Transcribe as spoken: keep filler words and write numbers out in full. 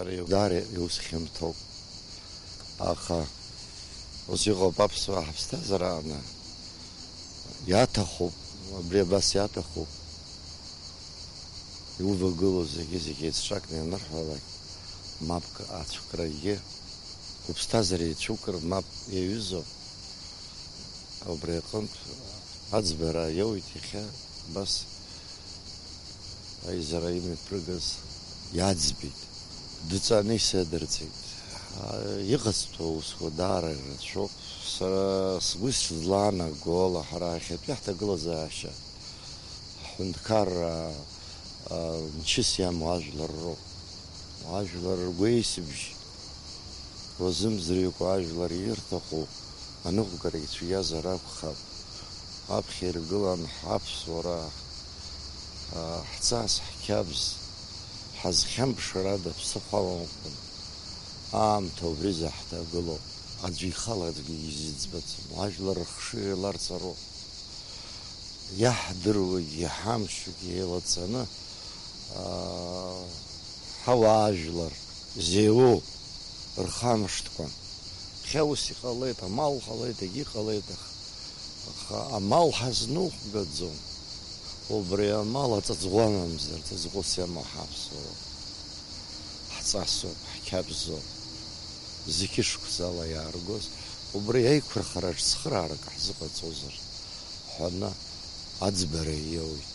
Даара иус хьанҭоуп. Аха ус иҟоуп аԥсуаа ҳаԥсҭазаарааны. Иаҭахуп, абри абас иаҭахуп. Иувагылоу зегьы-зегьы еицҿакны ианырҳәалак, мап ацәкрагьы, уԥсҭазаара еицәукыр мап иаҩызоуп. Убри аҟынтә аӡбара иоуит иахьа, абас аизара имҩаԥыргаз иаӡбеит. Дҵаны исыдырҵеит. Иҟасҵо усқәа даара ирацәоуп. Сара сгәы сызлаанаго ала, ҳара иахьатәи ҳҭагылазаашьа ҳҳәынҭқарра, а, мчыс иамоу ажәлар роуп. Ажәлар ргәеисыбжь уазымӡырҩқәа ажәлар ирҭаху аныҟәгара ицәгьазар акәхап. Аԥхьа иргылан ҳаԥсуара, а, ҳҵас, ҳқьабз, ҳазхьамԥшыр ада ԥсыхәа амамкәан. Аамҭа убри заҳҭагылоуп. Аӡәы ихала аӡәгьы изыӡбаӡом. Ажәлар рыхшыҩ еиларҵароуп. Иаҳдыруагьы иҳамчугьы еилаҵаны, аа, ҳауаажәлар зеиуоу рхамышҭқәан. Хьа ус иҟалеит, амал ҟалеит, егьи ҟалеит, аха, аха амал ҳазнуҟәгаӡом. Убри амал аҵаҵӷәы амамзар, ҵаҵӷәыс иамоу ҳаԥсуароуп. Ҳҵасоуп, ҳқьабзоуп. Зқьышықәсала иааргоз, убри аиқәырхараҿ цхыраарак ҳзыҟаҵозар ҳәаны аӡбара иоуит.